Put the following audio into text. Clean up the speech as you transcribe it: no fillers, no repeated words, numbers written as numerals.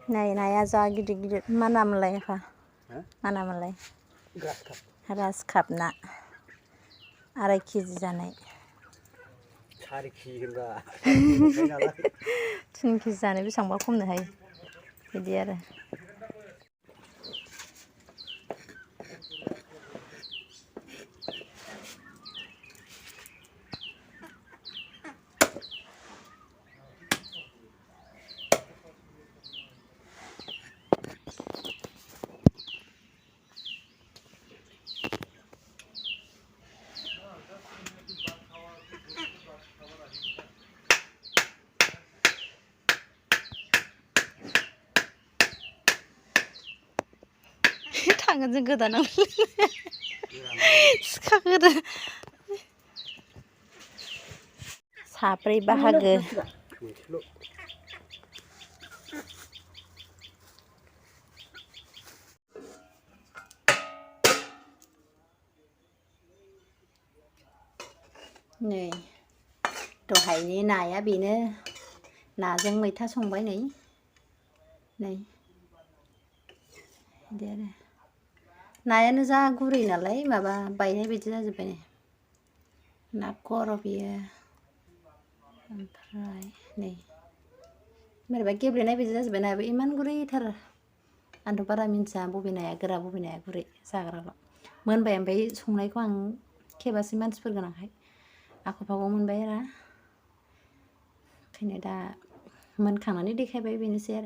नाया जा गिदिर गिदिर मा नामलाय आफा मा नामलाय ग्रास काप ना 2.5 केजि जानाय 3 केजि होनबा 3 केजि जानाय बेसेबांबा खमनो हायो बिदि आरो थांगोन जों गोदानाव सिखा गोदान साब्रै बाहागो नै दहायनि नाया बेनो नाजों मैथा संबाय नै बिदि आरो नायानो जा गुरै नालाय माबा बायनाय बायदि जाजोब्बाय नै ना खर' बियो ओमफ्राय नै बोरैबा गेब्लेनाय बायदि जाजोब्बाय नायाबो इमान गुरैथार आंथ' बारा मिन्थिया बबे नाया गोरा बबे नाया गुरै जाग्राल' मोनबाय ओमफ्राय संनायखौ आं खेबासै मानसिफोर गोनांखाय आख' फाख' मोनबाय आरो ओंखायनो दा मोनखांनानै देखायबाय बेनोसै आरो